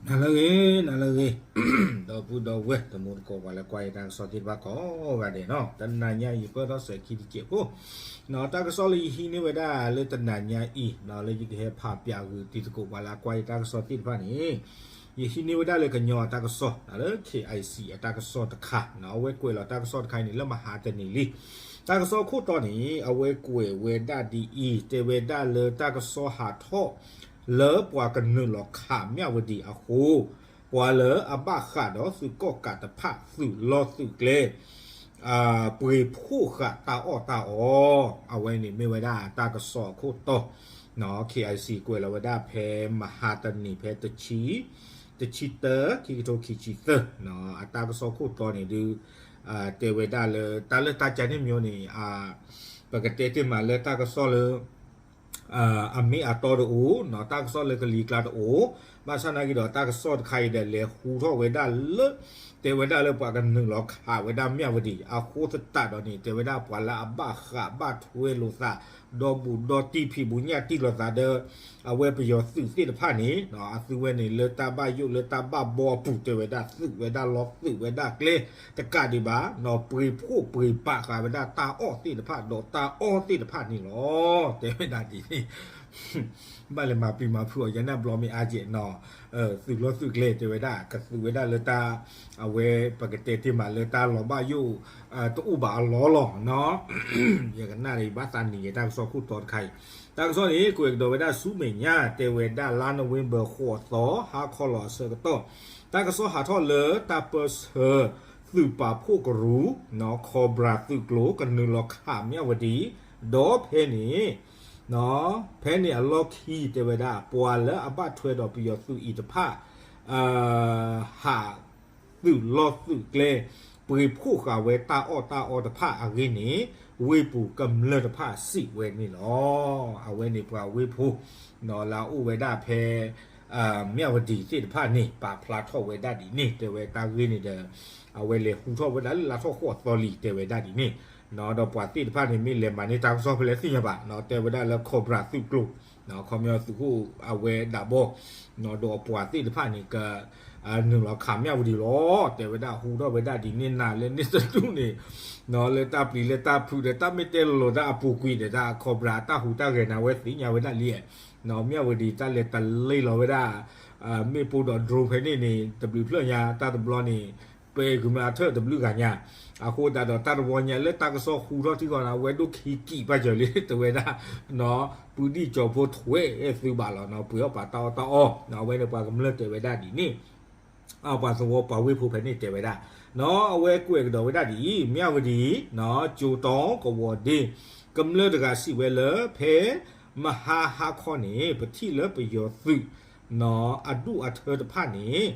နၤလၢဂ့ၤ, နၤလၢဂ့ၤ, ဒီပုၢ်ဒီဝဲၢ်တံၤသကိး ပှၤလၢကွၢ်ယတၢ်ကစီၣ်သ့ၣ်တဖၣ်ကိးဂၤဒဲးနီၤ, တနၤညါအံၤ ယပၢၢ်ထီၣ်စဲးခံတစဲးဖိ, တၢ်ကစီၣ်လၢယဟံးန့ၢ်ဝဲဒၣ်လၢတနၤညါအံၤ လၢယကဟဲဖးပၠးဂုာ်တံၤသကိး ပှၤလၢအကွၢ်ယတၢ်ကစီၣ်သ့ၣ်တဖၣ်န့ၣ်, ယဟံးန့ၢ်ဝဲဒၣ်လၢကညီအတၢ်ကစီၣ် လၢ KIC အတၢ်ကစီၣ်တခါ, အဝဲကွဲးလီၤတၢ်ကစီၣ်တခါအံၤန့ၣ် လၢမဟါတနံၤလံ. တၢ်ကစီၣ်ခိၣ်တီန့ၣ် အဝဲကွဲးဝဲဒၣ်ဒ်အံၤ, တဲဝဲဒၣ်လၢတၢ်ကစီၣ်ဟးထီၣ် လၢပှၤကနုာ်လီၤခးမၠၣ်ဝတံၤအဃိ, ပှၤလၢအဘၣ်ဃးဒီးသုးကီၣ်ကးတဖၣ် သုးလီၢ်သုးကျဲ ပှ့ၤဖှိၣ်ဃာ်တၢ်အီၣ်တၢ်အီ, အဝဲန့ၣ်မ့ၢ်ဝဲဒၣ်တၢ်ကစီၣ်အခိၣ်တီ, KIC ကွဲးလီၤဝဲဒၣ်ဖဲမဟါတနံၤ ဖဲတဆံတၢ ခံကထိခံဆံသၢ, အတၢ်ကစီၣ်ခိၣ်တီန့ၣ်ဒုး တဲဝဲဒၣ်လၢ တၢ်လၢတၢ်ကါန့ၣ်မ့ၢ်န့ၣ် ပကတဲတ့ၢ်မးလၢတၢ်ကစီၣ်လၢ အမ့ၢ်အတီတအိၣ်, တၢ်ကစီၣ်လၢကလံၤကျါတအိၣ်, ဘၣ်ဆၣ်နာ်က့ဒီး တၢ်ကစီၣ်တခါအံၤဒီး လဲၤဟူထီၣ်ဝဲဒၣ်လၢ တဲဝဲဒၣ်လၢပှၤကနုာ်လီၤခးဝဲဒၣ်မၠၣ်ဝတံၤ အဃိသတးဒီးန့ၣ် တဲဝဲဒၣ်ပှၤလၢအဘၣ်ဃးဘၣ်ထွဲလိာ်သး ဒီဘူးဒီတံၢ် ဖံးဘူးညၣ်တံၢ်လိာ်သးဒီး အဝဲပယီၤသုးသ့ၣ်တဖၣ်န့ၣ် အသုဝဲန့ၣ်လၢတၢ်ဘၣ်ယိၣ်လၢတၢ်ဘၣ်ဘီအပူၤ တဲဝဲဒၣ်သုးဝဲဒၣ်လီၢ်သုးဝဲဒၣ်ကျဲ တကးဒံးဘၣ် ပှ့ၤဖှိၣ်ပှ့ၤပာ်ဃာ်ဝဲဒၣ်တၢ်အီၣ်သ့ၣ်တဖၣ် ဒီးတၢ်အီၣ်သ့ၣ်တဖၣ်န့ၣ်လီၤ. တဲဝဲဒၣ်ဒ်န့ၣ် ဘၣ်လဲၤမၤပျံၤမၤဖုးအီၤ ယန့ၣ်ဘျီမ့ၢ်အါကဲးနီၤ, သုးလီၢ်သုးကျဲ တဲဝဲဒၣ် ကသုးဝဲဒၣ်လၢတၢ် အဝဲပကတဲတ့ၢ်မးလၢတၢ်လီၤဘၣ်ယိၣ် တအိၣ်ဘၣ်အလီၢ်လီၤနီၤ. ယကနၣ်ဒီး ယဘၣ်သးနံၤယတၢ်ကစီၣ်ခိၣ်တီတခါအံၤ, တၢ်ကစီၣ်န့ၣ် ကွဲးကဒီးဝဲဒၣ်ဆူမဲာ်ညါ တဲဝဲဒၣ်လါနိၣ်ဝ့ဘၢၣ်ဃိးသီ ဟါခီလီၤအဆၢကတီၢ်, တၢ်ကစီၣ်ဟးထီၣ်လၢတၢ်ပၢဆှၢ သုးပာ်ဖှိၣ်ကရူၢ် Cobra သုးကျိၤ ကနုာ်လီၤခးမၠၣ်ဝတံၤ, ဒီးဖဲန့ၣ် ဖဲန့ၣ်အလီၢ်ခံ တဲဝဲဒၣ် ပှၤလၢအဘၣ်ထွဲဒီးပယီၤသုးအံၤတဖၣ် ဟးသုးလီၢ်သုးကျဲ ပှ့ၤဖှိၣ်ဃာ်ဝဲတၢ်အီၣ်တၢ်အီတဖၣ်အဂ့ၢ်န့ၣ် ဝ့ၢ်ပူၤကမျၢၢ်တဖၣ်စံးဝဲန့ၣ်လီၤ. အဝဲန့ၣ်ပှၤဝ့ၢ်ဖိ လၢအအိၣ်ဝဲဒၣ်ဖဲ မၠၣ်ဝတံၤသ့ၣ်တဖၣ်န့ၣ် ပာ်ဖျါထီၣ်ဝဲဒၣ်ဒ်န့ၣ် တဲဝဲတၢ်ဂ့ၢ်န့ၣ်ဒီး အဝဲလဲၤဟူထီၣ်ဝဲဒၣ်လၢလါထီၣ်ဃိးသီလံ တဲဝဲဒၣ်ဒ်န့ၣ်, ဒီးပှၤသ့ၣ်တဖၣ်န့ၣ် မ့ၢ်လဲၤမၤန့ၢ်တၢ်ကစီၣ်ဖဲလဲၣ်သ့ၣ်ညါဘၣ်, တဲဝဲဒၣ်လၢ Cobra သုးကျိၤ ခီပညီသုးခိၣ်အဝဲဒၣ်ဘီ ဒီးအပှၤသ့ၣ်တဖၣ်န့ၣ် ကနုာ်လီၤခးမၠၣ်ဝတံၤလီၤ တဲဝဲဒၣ်ဟူထီၣ်ဝဲဒၣ်ဒ်န့ၣ် နၤလၢန့ၣ်တဒူၣ်န့ၣ် လၢတၢ်ပျံၤလၢတၢ်ဖုးဒီး တၢ်မ့ၢ်တဲလီၤတၢ်အပူၤကွံာ်ဒီး တၢ် Cobra တၢ်ဟူးတၢ်ဂဲၤန့ၣ် အဝဲသ့ၣ်ညါဝဲဒၣ်လံ, မၠၣ်ဝတံၤတၢ်လဲၤတလ့လီၤဝဲဒၣ် မ့ၣ်ပိၢ်ဒီး drone ဖဲန့ၣ်န့ၣ် တဘျုးဖျၢၣ်ညါ တၢ်တဘျီန့ၣ် ပဲကမျၢၢ်အထၢၣ်တဘျုးဂၤညါ, အဃိသတးဒီးတၢ်တဝီညါလၢတၢ်ကစီၣ်ဟူထီၣ်ထံကီၢ်န့ၣ် အဝဲဒိၣ်ခံကံးဘၣ်စၢၤလံ တဲဝဲဒၣ် ပူၤဒံၣ်ကၠီၤဖိထွဲအဲၣ်သုဘၣ်လီၤနီၤ ပှ့ၤအီၣ်ပာ်တၢ်အီၣ်တၢ်အီ, အဝဲန့ၣ်ပှၤကမျၢၢ်တဲဝဲဒၣ်ဒ်န့ၣ် ပှၤသဝီပှၤဝ့ၢ်ဖိဖဲန့ၣ်တဲဝဲဒၣ်, အဝဲကွဲးကဒီးဝဲဒၣ်ဒ်အံၤ မၠၣ်ဝတံၤ ကၠိၤတီကဝီၤဒ့ ကမျၢၢ်တဂၤစံးဝဲလၢ ဖဲ မဟါဟါခီန့ၣ် ပထံၣ်လၢပယီၤသုး အဒူၣ်အထၢတဖၣ်န့ၣ်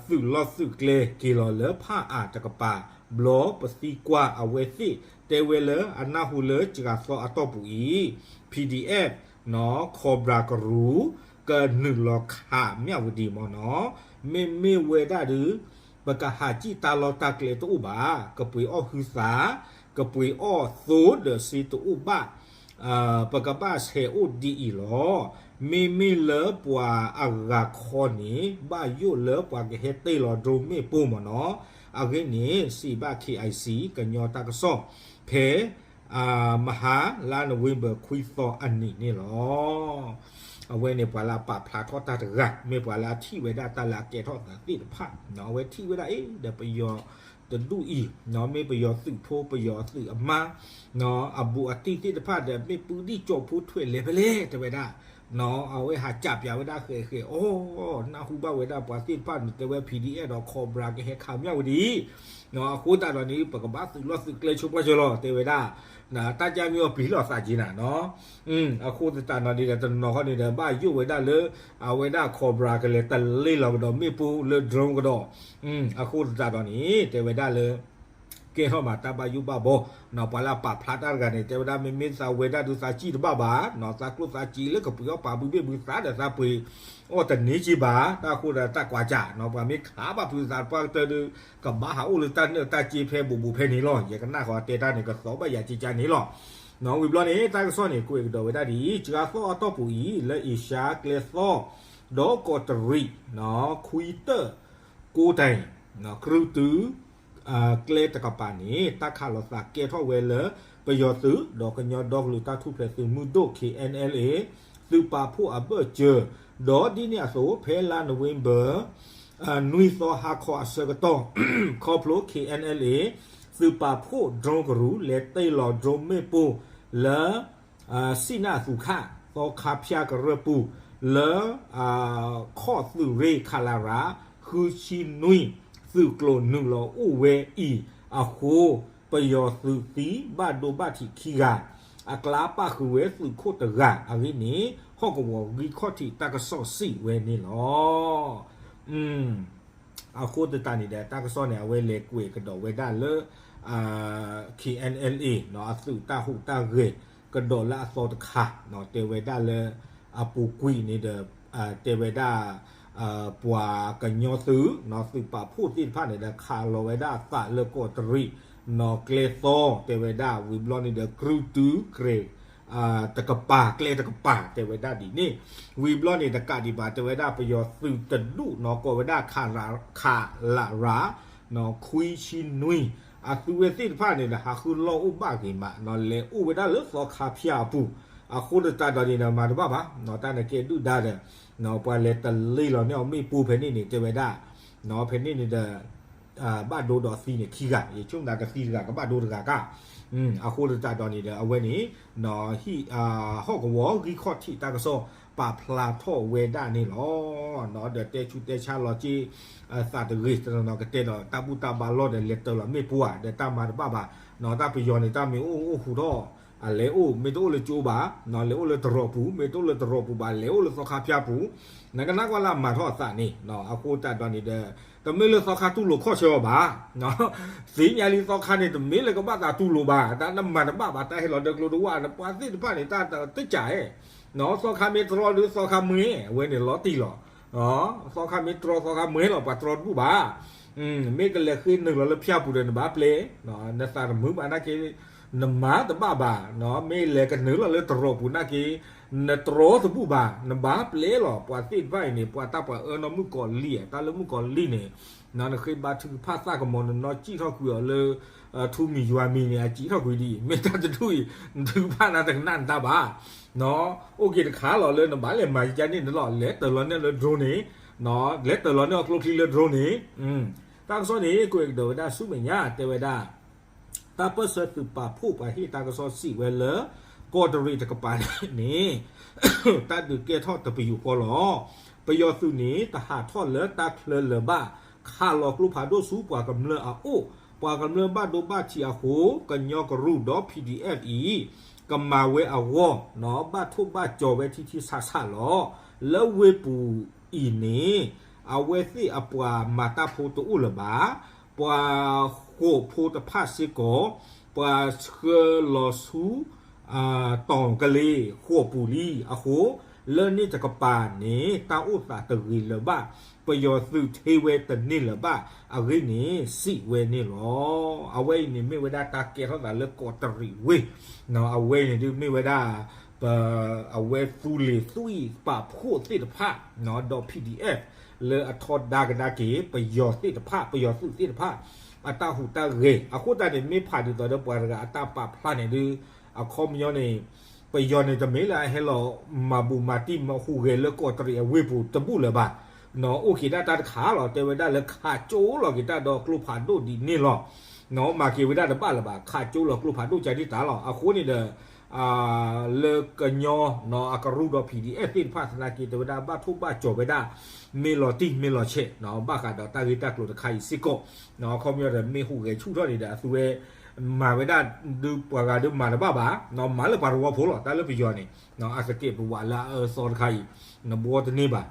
သုးလီၢ်သုးကျဲက့ၤလီၤလၢဖၣ်အၣ်တကပၤ ဘျီပသံကွၢ်အဝဲသ့ၣ် တဲဝဲလၢအနၢ်ဟူလၢစှၤသီအတီၢ်ပူၤအံၤ PDF Cobra ကရူၢ် ကနုာ်လီၤခးမၠၣ်ဝတံၤမ့ၢ်နီၤ, မ့မ့ၢ်ဝဲဒၣ်ဒုး ပကဟးစံၣ်တၢ်လီၢ်တၢ်ကျဲတအိၣ်ဘၣ်, ကပှ့ၤအီၣ်ဟုသး, ကပှ့ၤအီၣ်သိဒီးစ့တအိၣ်ဘၣ်, ပကဘၣ်ဆဲးအိၣ်ဒ်အံၤလီၤ. မ့မ့ၢ်လၢပှၤအဂၤခီန့ၣ် ဘၣ်ယိၣ်လၢပှၤကဟဲတ့ၢ်လီၤ drone မ့ၣ်ပိၢ်မ့ၢ်နီၤ, အဂ့ၢ်န့ၣ် စံးဘၣ် KIC ကညီတၢ်ကစီၣ် ဖဲ မဟါ လါနိၣ်ဝ့ဘၢၣ်ခွံသီအနံၤန့ၣ်လီၤ. အဝဲန့ၣ်ပှၤလၢအပာ်ဖျါထီၣ်တၢ်တဂၤ မ့ၢ်ပှၤလၢအထံၣ်ဝဲဒၣ်တၢ်လၢအကဲထီၣ်သးသ့ၣ်တဖၣ်, အဝဲထံၣ်ဝဲဒၣ်အံၤဒီးပယီၤတဒူၣ်အံၤ, မ့ၢ်ပယီၤသုးဖိ ပယီၤသုးအမါ အဘူးအတံၢ်သ့ၣ်တဖၣ်ဒီး မ့ၢ်ပူၤဒံၣ်ကၠီၤဖိထွဲလဲၤဖဲလဲၣ် တဲဝဲဒၣ်, အဝဲဟးကးပၠးဝဲဒၣ်ဃဲးဃဲး အိ နၢ်ဟူဘၣ်ဝဲဒၣ်ပှၤသ့ၣ်တဖၣ်န့ၣ် တဲဝဲ PDF ဒီး Cobra ကဟဲခးမၠၣ်ဝတံၤ အဃိသတးဒီးန့ၣ် ပကဘၣ်သုးလီၢ်သုးကျဲဆိပှၢ်စၢၤလီၤ တဲဝဲဒၣ်, တၢ်ကၢ်မ့ၢ်အီၤပျံၤလီၤသးက့နၤနီၤ, အဃိသတးဒီးန့ၣ်ဒီး တနီၤခီန့ၣ်ဒီး ဘၣ်ယိၣ်ဝဲဒၣ်လၢ အဝဲဒၣ် Cobra ကလဲၤတလ့လီၤကဒီးမ့ၣ်ပိၢ်လၢ drone ကဒီး, အဃိသတးဒီးန့ၣ် တဲဝဲဒၣ်လၢ ကဲထီၣ်မးတၢ်ဘၣ်ယိၣ်ဘၣ်ဘီ, ပှၤလၢအပာ်ဖျါတၢ်တဂၤန့ၣ် တဲဝဲဒၣ် မ့မ့ၢ်သးဝဲဒၣ်ဒုးသးစံၣ်တဘၣ်ဘၣ်, သးကျိၣ်သးစ့လၢကပှ့ၤအီၣ်ပာ်ဘုဘ့ၣ်ဘုသးဒီးသးပှ့ၤအီၣ်တန့ၢ်က့ဘၣ်, တၢ်အဃိဒီးတၢ်ကွၢ်ကၢ်, ပှၤမ့ၢ်ခးဘၣ်ဖုးသးတပှၢ်ကတၢၢ်ဒီး ကဘၣ်ဟးအိၣ်လၢတၢ်နၢၣ်တၢ်စ့ဖဲဘူးဘူးဖဲန့ၣ်လီၤ. ယကနၣ်ဃီတဲတၢ်န့ၣ် ကသီဘၣ်ယၤကကန့ၣ်လီၤ. ဝံၤဘျီန့ၣ် တၢ်ကစီၣ်န့ၣ် ကွဲးကဒီးဝဲဒၣ်ဒ်အံၤ, စှၤသီအတီၢ်ပူၤအံၤ လၢအ့ၡါကျဲသီ ဒီးကီးတရံး ခွံတၢၣ်ကိးတၢ် ကြုးတုၤ ကျဲတကပၤန့ၣ် တၢ်ခးလိာ်သးကဲထီၣ်ဝဲလၢ ပယီၤသုး ဒီးကညီဒီကလုာ်တၢ်ထူၣ်ဖျဲးသုးမုၢ်ဒိၣ် K N L A သုးပာ်ဖှိၣ်အဘၢၣ်စၢၤ, ဒီးဒ်န့ၣ်အသိး ဖဲလါနိၣ်ဝ့ဘၢၣ် နွံသီဟါခီအဆၢကတီၢ် ခီဖျိ K N L A သုးပာ်ဖှိၣ် drone ကရူၢ် လဲၤတ့ၢ်လီၤ drone မ့ၣ်ပိၢ်လၢ စံၣ်နၢ်အသူၣ်ခၣ် သီခါဖၠၣ်ကရၢၢ်ပူၤ လၢ ခီၣ်သုးရ့ၣ် ခလရ ဃုဆံနွံ သုးကျိၤနုာ်လီၤအိၣ်ဝဲအံၤအဃိ ပယီၤသုးသံဘၣ်ဒိဘၣ်ထံးခံဂၤ အကျါပၣ်ဃုာ်ဝဲသုးခိၣ်တဂၤအဂ့ၢ်န့ၣ် ဟီၣ်ကဝီၤဂံၢ်ခီၣ်ထံးတၢ်ကစီၣ်စံးဝဲန့ၣ်လီၤ. အဃိသတးန့ၣ်ဒီး တၢ်ကစီၣ်န့ၣ် အဝဲလဲၤကွဲးကဒီးဝဲဒၣ်လၢ K N L A အသုးတၢ်ဟူးတၢ်ဂဲၤကဒီးလၢအသီတခါ တဲဝဲဒၣ်လၢ အပူၤကွံာ်န့ၣ်ဒီး တဲဝဲဒၣ် ပှၤကညီသုး သုးပာ်ဖှိၣ်သ့ၣ်တဖၣ်န့ၣ်ဒီး ခးလီၤဝဲဒၣ်အသးလၢကီးတရံး နီၣ်ကျဲသီ တဲဝဲဒၣ် ဝံၤဘျီန့ၣ်ဒီး ကြုးတုၤကြဲ တကပၤ ကျဲတကပၤ တဲဝဲဒၣ်ဒ်န့ၣ်, ဝံၤဘျီန့ၣ် တကးဒံးဘၣ် တဲဝဲဒၣ် ပယီၤသုးတဒူၣ်နီၣ် ကိးဝဲဒၣ် ခလရ ခွံဆံနွံ အသုဝဲသ့ၣ်တဖၣ်န့ၣ်ဒီး ဟးဃုလီၢ်အိၣ်ဘၣ်ဂ့ၤမး လဲၤအိၣ်ဝဲဒၣ်လၢသီခါဖၠၣ်အပူၤ, အဃိသတးဒီးန့ၣ်ဒီး မၤတဘၣ်ဘၣ် တၢ်န့ၣ်ကဲဒုၣ်ဒါဒီး ပှၤလဲၤတလ့လီၤန့ၢ်အီၤမ့ၣ်ပိၢ်ဖဲန့ၣ်န့ၣ် တဲဝဲဒၣ် ဖဲန့ၣ်န့ၣ်ဒီး ဘၣ်ဒိဒီးသံန့ၣ်ခံဂၤ ယဆိကမိၣ်တသံတဂၤ ကဘၣ်ဒိတဂၤကါ, အဃိသတးဒီးန့ၣ်ဒီး အဝဲန့ၣ် ဟံၣ် ဟီၣ်ကဝီၤဂံၢ်ခီၣ်ထံးတၢ်ကစီၣ်ပာ်ဖျါထီၣ်ဝဲဒၣ်န့ၣ်လီၤ. ဒီးတဲဆူတဲဆါလီၤက့ၤ သးတဂ့ၤ တနီၤနီၤကတဲဒီး တၢ်ဘူၣ်တၢ်ဘါလီၢ်ဒီး လဲၤတၢၤလီၤမ့ၣ်ပိၢ်ဧါ ဒီးတၢ်မၤတဘၣ်ဘၣ် တၢ်ပယီၤန့ၣ် တၢ်မ့ၢ်အိၣ်အိၣ်ဃုာ်ထီၣ် အလဲၤအိၣ် မ့ၢ်တအိၣ်လၢကၠိဘၣ် လဲၤအိၣ်လၢတရီးပူၤ မ့ၢ်တအိၣ်လၢတရီးပူၤဘၣ် လဲၤအိၣ်လၢသီခါဖၠၣ်ပူၤ, နကနၣ်ကွၢ်လၢအမၤထီၣ်အသးန့ၣ် အဃိသတးဒီးန့ၣ်ဒီး တမ့ၢ်လၢသီခါတူၢ်လိာ်ခီၣ်ဆၢအီၤဘၣ် သ့ၣ်ညါလံသီခါန့ၣ် တမ့ၢ်လၢကဘၣ်သးတူၢ်လိာ်ဘၣ် တၢ်နမၤတဘၣ်ဘၣ် တၢ်ဟဲလီၤဒၢကျိတဝၣ် ပှၤသ့ၣ်တဖၣ်န့ၣ် တၢ်တကးဧဲ သီခါမ့ၢ်တြီဒီးသီခါမွဲ အဝဲန့ၣ်လီၤတံၢ်လီၤ သီခါမ့ၢ်တြီသီခါမွဲလီၤ ပှၤတြီတဘူၣ်ဘၣ် မ့ၢ်ကလဲၤဃ့နုာ်လီၤလၢဖၠၣ်ပူၤဒီးနဘၣ်ပျဲ နသးတမုာ်ဘၣ်နာ်က့ နမၤတဘၣ်ဘၣ် မ့ၢ်လဲၤကနုာ်လီၤလၢတရီးပူၤနာ်က့ နတြီတဘူၣ်ဘၣ် နဘၣ်ပျဲလီၤ ပှၤသ့ၣ်တဖၣ်အံၤန့ၣ် ပှၤတၢ်ပှၤအၢနီၢ်မုၣ်ကီၤလံၢ် တၢ်လၢမုၣ်ကီၤလံၢ်န့ၣ် နဃ့ဘါထုကဖၣ်သၣ်ကမီၤ နနီၢ်စံၣ်ထီၣ်ကွံာ်အီၤလၢ ထူမံၤယွၤမံၤန့ၣ် အစံၣ်ထီၣ်ကွံာ်ဒ်အံၤ မ့ၢ်တၢ်တဒူၣ်အံၤ နထုကဖၣ်နၤတကနၣ်နတၢ်ဘၣ် အိၣ်က့ၤတခါလီၤလၢနဘၣ်လဲၤမၤယကန့ၣ်န့ၣ်လီၤ လဲၤတၢၤလီၤန့ၢ်လၢ drone န့ၣ် လဲၤတၢၤလီၤန့ၢ်အကျိချံလၢ drone န့ၣ် တၢ်ကစီၣ်န့ၣ် ကွဲးကဒီးဝဲဒၣ်ဆူမဲာ်ညါ တဲဝဲဒၣ် တၢ်ပၢၢ်ဆၢသုးပာ်ဖှိၣ်ပှၤဟ့ၣ်တၢ်ကစီၣ်စံးဝဲလၢ ကီးတရံးတကပၤန့ၣ် တၢ်ဒုးကဲထီၣ်တပယူာ်ဃီလီၤ. ပယီၤသုးန့ၣ် တဟးထီၣ်လၢတၢ်ချၢလၢၤဘၣ် ခးလီၤကျိဖးဒိၣ်ဆူပှၤကမျၢၢ်အအိၣ် ပှၤကမျၢၢ်ဘၣ်ဒိဘၣ်ထံးအဃိ ကညီကရူၢ်ဒီး P D F အံၤ ကမၤဝဲအဂီၢ် ဘၣ်ထိၣ်ဘၣ်ကီၤဝဲထံထံဆးဆးလီၤ. လၢဝ့ၢ်ပူၤအံၤန့ၣ် အဝဲသ့ၣ်အပှၤမၤတၢ်ဖိတအိၣ်လၢၤဘၣ် ပှၤဃိာ်ဖိတဖၣ်စ့ၢ်ကီး ပှၤဆှၢလီၤဆူ တီၢ်ကလ့ၤဃိာ်ပူၤလံအဃိ လၢန့ၣ်တကပၤန့ၣ် တၢ်အိၣ်သးတဂ့ၤလၢၤဘၣ် ပယီၤသုးထ့ဝဲတန့ၢ်လၢၤဘၣ်အဂ့ၢ်န့ၣ် စံးဝဲန့ၣ်လီၤ. အဝဲအံၤန့ၣ်မ့ၢ်ဝဲဒၣ်တၢ်ကဲထီၣ်သးလၢကီးတရံးဝ့ၢ် အဝဲန့ၣ်ဒုးမ့ၢ်ဝဲဒၣ် ပ အဝဲသူလ့ၤသွံၣ်ပာ်ဖှိၣ်သ့ၣ်တဖၣ် ဒီး P D F လၢအထီဒါကဒါက့ၤ ပယီၤသ့ၣ်တဖၣ် ပယီၤသုးသ့ၣ်တဖၣ် အတၢ်ဟူးတၢ်ဂဲၤ အဃိသတးန့ၣ် မ့ၢ်ဖးဒ်သိးဒီးပှၤတဂၤအတၢ်ပာ်ဖျါန့ၣ်ဒုး အခီပညီန့ၣ် ပယီၤန့ၣ်တမ့ၢ်လၢအဟဲလီၤမၤဘူးမၤတံၢ်မၤဟူးဂဲၤလၢကီးတရံးအဝ့ၢ်ပူၤတဘူၣ်လၢၤဘၣ် အိၣ်က့ၤဒၣ်တၢ်တခါလီၤ တဲဝဲဒၣ်လၢခးကၠိလီၤက့ၤတၢ်ဒီးကျိဖးဒိၣ်ဒ်န့ၣ်လီၤ. မၤက့ၤဝဲဒၣ်တဘၣ်လၢၤဘၣ် ခးကၠိလီၤကျိဖးဒိၣ်ကဒ်တၢ်လီၤ. အဃိန့ၣ်ဒီး လၢကညီအကရူၢ်ဒီး P D F သ့ၣ်တဖၣ်သနာ်က့ တဲဝဲဒၣ်ဘၣ်ထိၣ်ဘၣ်ကီၤဝဲဒၣ် မ့ၢ်လီၤတံၢ်မ့ၢ်လီၤဆဲး ဘၣ်ဃးဒီးတၢ်ဂ့ၢ်တၢ်ကျိၤတခါအံၤစ့ၢ်ကီး အခီပညီဒီးမ့ၢ်ဟူးဂဲၤဆူၣ်ထီၣ်န့ၣ်ဒီး အသုဝဲ မၤဝဲဒၣ်ဒုးပှၤဂၤဒုးမၤတဘၣ်ဘၣ် မၤလၢပှၤတဝီဖိလီၤ တၢ်လၢပယီၤန့ၣ် အသကဲးပဝးလၢအအၢအသီတခါအံၤ နဘှီတန့ၢ်ဘၣ်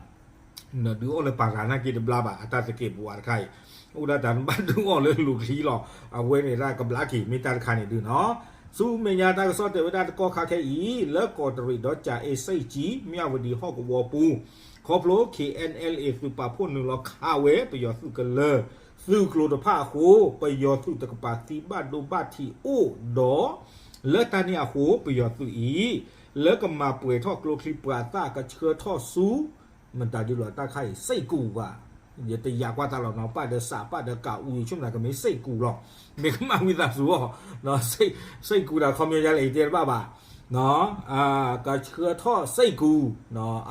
နဒုးအီၣ်လၢပှၤဂၤနာ်က့တဘျါဘၣ် အတၢ်သကဲးပဝးတခါအံၤ အိၣ်ဒၣ်တၢ်နဘၣ်ဒုးအီၣ်လၢလူၤချံလီၤ. အဝဲန့ၣ်ဒၣ်ကဘျါက့ၤမ့ၢ်တၢ်တခါန့ၣ်ဒုးနီၤ ဆူမဲာ်ညါတၢ်ကစီၣ်တဲဝဲဒၣ်တကီၢ်ခါခဲအံၤ လၢကီးတရံးဒီးကၠၤအ့စ့ၣ်ကၠံ မၠၣ်ဝတံၤဟီၣ်ကဝီၤပူၤ ခီဖျိ K N L A သုးပာ်ဖှိၣ်နုာ်လီၤခးဝဲပယီၤသုးကလၢၤ သုးကျိၤတဖၣ်အဃိ ပယီၤသုးတကပၤသံဘၣ်ဒိဘၣ်ထံးအိၣ်ဒီး လၢတၢ်န့ၣ်အဃိ ပယီၤသုးအံၤ လၢကမၤပှဲၤထီၣ်ကျိချံပှၤသၣ်ကဆှၢထီၣ်ဆူ မတၤဒုလီၤတၢ်ခါအံၤ စ့ၢ်ကူးဘၣ်, ယတယာ်ကွၢ်တၢ်လီၤနီၤ, ပၣ်ဒီးစးပၣ်ဒီးကးအူ ယဆိကမိၣ်ကမ့ၢ်စ့ၢ်ကူးလီၤ, မ့ၢ်ကမၣ်ဝံသးစူၤအီၤ, စ့ၢ်ကူးဒီးခီပညီယလဲၣ် ယတဲတဘၣ်ဘၣ်, ကဆှၢထီၣ်စ့ၢ်ကူး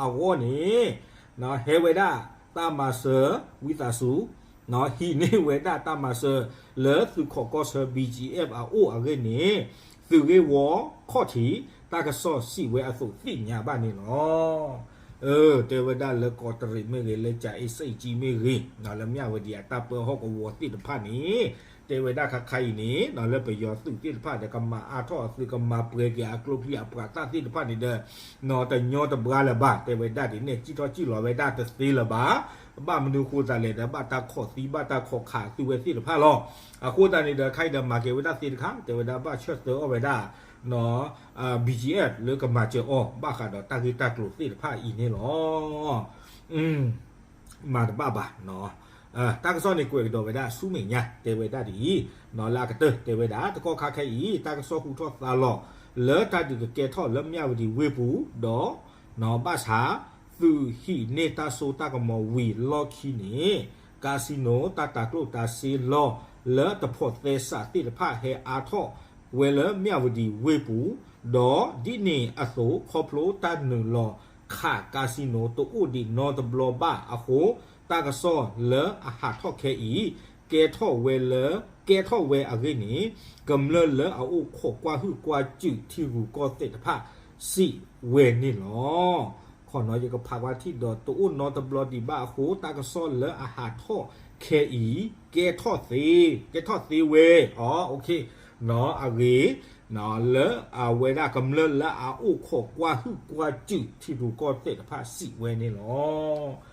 အဂီၢ်န့ၣ် ဟဲဝဲဒၣ်တၢ်မၤစၢၤဝံသးစူၤ, ဟံးန့ၢ်ဝဲဒၣ်တၢ်မၤစၢၤလၢသုးခိးကီၢ်ဆၢ ဘံၣ်ကၠံၣ်အဲၣ် အအိၣ်အဂ့ၢ်န့ၣ် သုးဂ့ၢ်ဝီခီၣ်ထံး တၢ်ကစီၣ်စံးဝဲအသိးသ့ၣ်ညါဘၣ်န့ၣ်လီၤ. တဲဝဲဒၣ်လၢကီးတရံးမ့ၢ်ဂ့ၤ, လၢကၠၤအ့စ့ၣ်ကၠံမ့ၢ်ဂ့ၤ, လၢမၠၣ်ဝတံၤအတၢ်ပၢဟီၣ်ကဝီၤသ့ၣ်တဖၣ်န့ၣ်, တဲဝဲဒၣ်ခါခါအံၤန့ၣ် လၢပယီၤသုးသ့ၣ်တဖၣ်ဒီး ကမၤအါထီၣ်အသုး ကမၤပှဲၤက့ၤအကျိချံအပှၤသၣ်သ့ၣ်တဖၣ်န့ၣ်ဒီး တညီတဘှါလၢၤဘၣ်, တဲဝဲဒၣ်ဒ်န့ၣ် စံၣ်ထီၣ်စံၣ်လီၤဝဲဒၣ်တသ့လၢၤဘၣ်, ဘၣ်မနုၤဃိသးလဲၣ်ဒီး ဘၣ်တၢ်ခီၣ်သံ ဘၣ်တၢ်ခီၣ်ခးသုးဝဲသ့ၣ်တဖၣ်လီၤ. အဃိသတးန့ၣ်ဒီး ခါအံၤဒီးမၤက့ၤဝဲဒၣ်သ့တခါ, တဲဝဲဒၣ်ဘၣ်ဆၢသၢအီၣ်ဝဲဒၣ် ဘံၣ်ကၠံၣ်အဲၣ် လၢကမၤစၢၤအီၤ ဘၣ်ဃးဒီးတၢ်ဂ့ၢ်တၢ်ကျိၤသ့ၣ်တဖၣ်အံၤန့ၣ်လီၤ. မၤတဘၣ်ဘၣ်, တၢ်ကစီၣ်န့ၣ်ကွဲးကဒီးဝဲဒၣ်ဆူမဲာ်ညါ တဲဝဲဒၣ်ဒ်အံၤ, လၢအကတၢၢ်တဲဝဲဒၣ် တကီၢ်ခါခဲအံၤ တၢ်ကစီၣ်ဟူထီၣ်သါလီၤ လၢတၢ်ဒုးကကဲထီၣ်လၢမၠၣ်ဝတံၤဝ့ၢ်ပူၤဒီး ဘၣ်ဆၣ် သုးဟံးန့ၢ်တၢ်စိတၢ်ကမီၤဝံၤလီၢ်ခံန့ၣ် casino တၢ်တၤကျိၣ်တၤစ့လီၢ်လၢတဖိးသဲစးသ့ၣ်တဖၣ်ဟဲအါထီၣ်ဝဲလၢမၠၣ်ဝတံၤဝ့ၢ်ပူၤ, ဒီးဒ်န့ၣ်အသိး ခီဖျိတၢ်နုာ်လီၤခး casino တအိၣ်ဒံးနီတဘျီဘၣ်အဃိ တၢ်ကစီၣ်လၢအဟးထီၣ်ခဲအံၤ ကဲထီၣ်ဝဲလၢ ကဲထီၣ်ဝဲအဂ့ၢ်န့ၣ် ကမျၢၢ်လၢအအိၣ်ခိးကွၢ်ဟုၣ်ကွၢ်စူၣ်ထံရူၢ်ကီၢ်သဲးတဖၣ်စံးဝဲန့ၣ်လီၤ. ခီနီၤ ယကဖးကွၢ်ထံၣ်ဒီး တအိၣ်နီတဘျီဒံးဘၣ်အဃိ တၢ်ကစီၣ်လၢအဟးထီၣ်ခဲအံၤ ကဲထီၣ်သ့, ကဲထီၣ်သ့ဝဲ, အဂ့ၢ် လၢအဝဲဒၣ်ကမျၢၢ်လၢအအိၣ်ခိးကွၢ်ဟုၣ်ကွၢ်စူၣ် ထံရူၢ်ကီၢ်သဲးတဖၣ်စံးဝဲန့ၣ်လီၤ.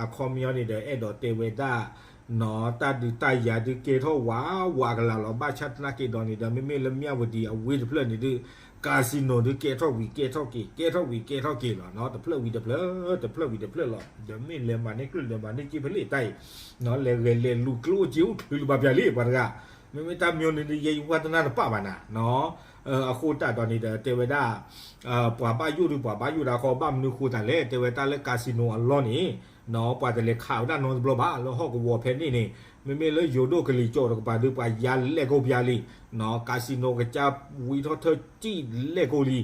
အခီပညီန့ၣ်ဒီး အဲၣ်ဒိးတဲဝဲဒၣ် တၢ်ဒုးတၢ်ယၤဒုးကဲထီၣ်ဝးဝးကလာ်လီၤ. ဘၣ်ဆၣ်သနာ်က့ဒီးန့ၣ်ဒီး မ့မ့ၢ်လၢမၠၣ်ဝတံၤအဝ့ၢ်တဖျၢၣ်န့ၣ်ဒုး casino ဒုးကဲထီၣ်ဝံၤကဲထီၣ်က့ၤ ကဲထီၣ်ဝံၤကဲထီၣ်က့ၤလီၤ. တဖျၢၣ်ဝံၤတဖျၢၣ် တဖျၢၣ်ဝံၤတဖျၢၣ်လီၤ. ဒီးမ့ၢ်လဲၤမၤန့ၢ်ကျၢၢ်လဲၤမၤန့ၢ်က့ဖဲလဲၣ်တၢ်အံၤ လဲၤဂဲၤလဲၤလူၤကျိၣ်အိၣ်စ့အိၣ်ချုးလၢၤဘၣ်ပၠးလံ ပှၤတဂၤ, မ့မ့ၢ်တၢ်မညီန့ၣ်ဒုး ယဲယဝါတနၢ်တပာ်ဘၣ်နၤ အဃိသတးဒီးန့ၣ်ဒီး တဲဝဲဒၣ် ပှၤဘၣ်ယိၣ်ဒုး ပှၤဘၣ်ယိၣ်ဒၣ်ဃီ ဘၣ်မနုၤဃိသးလဲၣ် တဲဝဲတၢ်လၢ casino အလီၢ်န့ၣ် ပှၤတလဲၤခးဝဲဒၣ်နီတဘျီဘၣ် လၢဟီၣ်ကဝီၤဖဲန့ၣ်န့ၣ် မ့မ့ၢ်လၢယိၤဒိၣ်ကလံၤစိးတကပၤဒုး ပှၤယါလဲၣ်ကိၣ်ပၠးလံ casino ကစၢ်ဝံထီၣ်ထၢၣ်စံၣ်လဲၣ်ကိၣ်လံ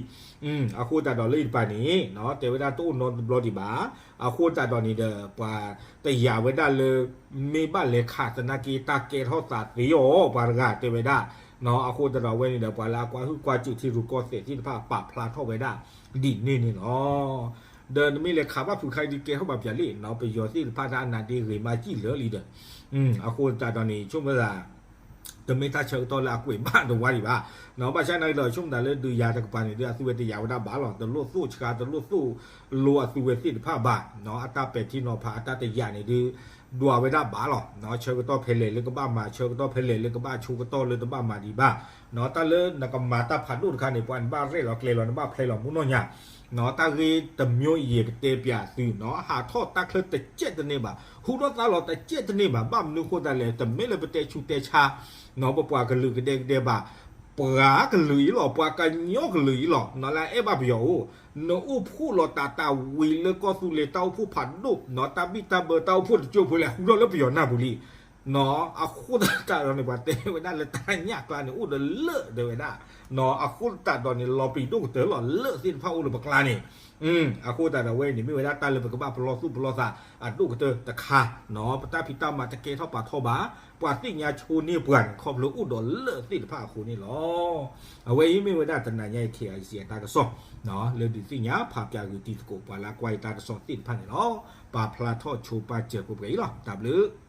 အဃိသတးဒီးလၢအံၤတပၤန့ၣ် တဲဝဲဒၣ်တအိၣ်နီတဘျီဒံးဘၣ် အဃိသတးဒီးန့ၣ်ဒီး ပှၤတယာ်ဝဲဒၣ်လၢ မ့ၢ်ဘၣ်လဲၤခးသနာ်က့ တၢ်ကဲထီၣ်သးသ့အီၤ ပှၤတဂၤတဲဝဲဒၣ် အဃိသတးဒီးဝဲန့ၣ်ဒီး ပှၤလၢအကွၢ်ဟုၣ်ကွၢ်စူၣ်ထံရူၢ်ကီၢ်သဲးသ့ၣ်တဖၣ်ပာ်ဖျါထီၣ်ဝဲဒၣ်ဒ်န့ၣ်န့ၣ်လီၤ. ဒီးနမ့ၢ်လဲၤခးဘၣ်ဖုးခါအံၤဒုးကဲထီၣ်ဘၣ်ပၠးလံ ပယီၤသ့ၣ်တဖၣ်တၢ်အနါဒ့ဂ့ၤမးစံၣ်လၢာ်လံဒီး အဃိသတးဒီးန့ၣ် ဆိကမိၣ်သး တမ့ၢ်တၢ်ဆၢကတီၢ်လၢအကွဲးဘၣ်တဝါဒံးဘၣ် ဘၣ်ဆၣ်သနာ်က့ဒီး ဆိကမိၣ်သးလၢဒုးယၤတကပၤန့ၣ်ဒုး အသုဝဲတယာ်ဝဲဒၣ်ဘၣ်လီၤ. တလိၣ်သိၣ်ဆှါ တလိၣ်သိၣ်လိအသုဝဲသ့ၣ်တဖၣ်ဘၣ် အတၢ်ပဲာ်ထံနီၤဖးအတၢ်တယာ်န့ၣ်ဒုး ဒွးဝဲဒၣ်ဘၣ်လီၤ. ဆၢကတီၢ်ဖဲလဲၣ်လၢကဘၣ်မၤ ဆၢကတီၢ်ဖဲလဲၣ်လၢကဘၣ်ဆိကတီၢ်လၢတဘၣ်မၤဒံးဘၣ် တၢ်လၢနကမၤတၢ်ဖးဒိၣ်တခါန့ၣ် ပှၤနဘၣ်ရဲၣ်လီၤကျဲၤလီၤ နဘၣ်ဖျဲလီၤမူနီၢ်ညါ တၢ်ဂ့ၢ်တမျိုးအံၤယကတဲပၠးသု ဟးထီၣ်တၢ်ချၢတစဲးတန့ၢ်ဘၣ် ဟူထီၣ်သါလီၤတစဲးတန့ၢ်ဘၣ် ဘၣ်မနုၤဃိသးလဲၣ် တမ့ၢ်လၢပတဲဆူးတဲဆါ ပပှၤကလုာ်ကဒဲကဒဲဘၣ် ပှၤကလုာ်အံၤလီၤ ပှၤကညီကလုာ်အံၤလီၤ လၢအအဲၣ်ဘၣ်ပယီၤအိၣ် နအိၣ်ဖှိၣ်လီၤတၢ်တၢ်ဝံၤလၢကီၢ်သူလ့ၤတၢ်အိၣ်ဖှိၣ်ဖးဒိၣ် တၢ်ဘံၣ်တၢ်ဘၢတၢ်အိၣ်ဖှိၣ်တကၠိဖိလဲၣ် ဟူထီၣ်လၢပယီၤနၢ်ပူၤလံ အဃိသတးဒီးန့ၣ် ပှၤတဲဝဲဒၣ်လၢတၢ်ညၣ်ကျါန့ၣ် အိၣ်ဒီးလၢၢ်တဲဝဲဒၣ် အဃိသတးဒီးန့ၣ် လီၤပျံၤဒိၣ်ကတၢၢ်လီၤ လၢၢ်သ့ၣ်တဖၣ်အိၣ်လၢပကျါန့ၣ် အဃိသတးဒီးဝဲအံၤန့ၣ် မ့ၢ်ဝဲဒၣ်တၢ်လၢပကဘၣ်ပလီၢ်သူၣ်ပလီၢ်သးအဒိၣ်ကတၢၢ်တခါ ပတၢ်ဖံးတၢ်မၤတကဲထီၣ်ပာ်ထီၣ်ဘၣ် ပှၤသ့ၣ်ညါဆိန့ၢ်ပှၤန့ၣ် ခီဖျိအိၣ်ဒီးလၢၢ်သ့ၣ်တဖၣ်အဃိန့ၣ်လီၤ. အဝဲအံၤမ့ၢ်ဝဲဒၣ်တနၤညါအံၤ KIC အတၢ်ကစီၣ် လၢဒုးသ့ၣ်ညါဖးပၠးဂုာ်တံၤသကိး ပှၤလၢအကွၢ်ယတၢ်ကစီၣ်သ့ၣ်တဖၣ်န့ၣ်လီၤ. ပာ်ဖျါထီၣ်ဆိပာ်စၢၤကိးပှဲၤအံၤလီၤ. တၢ်ဘျုး